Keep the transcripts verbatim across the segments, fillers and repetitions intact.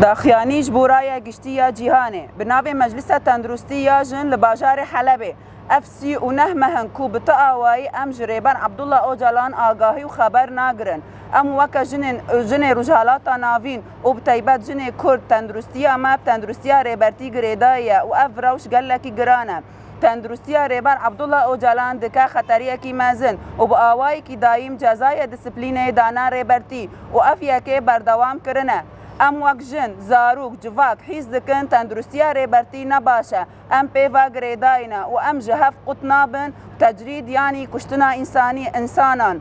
Daxiyanî ji bo raya giştî ya cîhanê bi navê Meclisa Tenduristî ya Jin li bajarê Helebê. Ev sî û neh meh in ku bi ti awayî em ji Rêber Abdullah Ocalan agahî û xeber nagirin. Em weke jinên, jinê Rojhelata Navîn û bi taybet jinê Kurd tenduristiya me bi tenduristiya Rêbertî girêdayî ye û ev rewş gelekî giran e. Tenduristiya Rêber Abdullah Ocalan dike xeteriyekî mezin û bi awayekî dayîm cezaya disiplînê dane Rêbertî û ev yekê berdewam kirine. Em wek jin, zarok, civak hîs dikin tenduristiya Rêbertî ne baş e. Em pê ve girêdayî ne û em ji hev qut nabin. Tecrîd yanî kuştina însanî, însanan.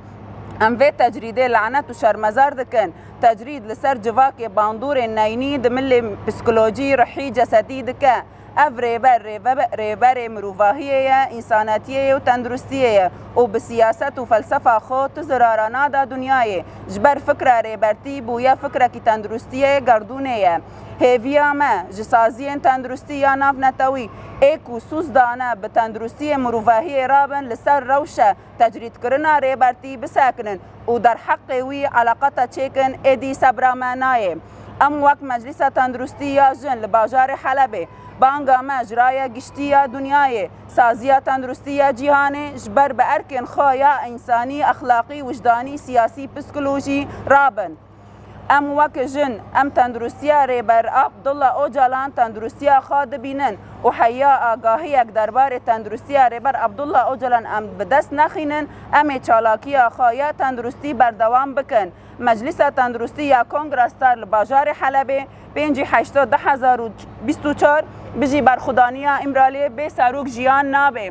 Em vê tecrîdê lanet û şermezar dikin. Tecrîd li ser civakê bandorên neynî di milê psîkolojî, ruhî, cesedî dike. Ev rêber, rêve-, rêberê mirovahiyê ye, însanetiyê ye û tenduristiyê ye û bi siyaset û felsefa xwe tu zirara nada dinyayê. Ji ber fikra Rêbertî bûye fikrekî tenduristiyê gerdûnê ye. Hêviya me ji saziyên tenduristî ya navnetewî ê ku sûz dane bi tenduristiyê mirovahiyê rabin li ser rewşe tecrîdkirina Rêbertî bisekinin û derheqê wî eleqata çêkin, êdî sebra me nayê. Em wek Meclisa Tenduristî ya Jin li bajarê Helebê banga me ji raya giştî ya dinyayê, saziya tenduristî ya cîhanê ji ber bi erkên xwe ya însanî, exlaqî, wijdanî, siyasî, psîkolojî rabin. Em wek jin, em tenduristiya Rêber Abdullah Ocalan tenduristiya xwe dibînin û heya agahiyek derbarê tenduristiya Rêber Abdullah Ocalan em bi dest nexînin, em ê çalakiya xwe ya tenduristî berdewam bikin. Meclisa Tenduristî ya Kongra Star li bajarê Helebê pêncî heşta du hezar û bîst û çar, bijî berxwedaniya Îmraliyê bê serok jiyan nabe.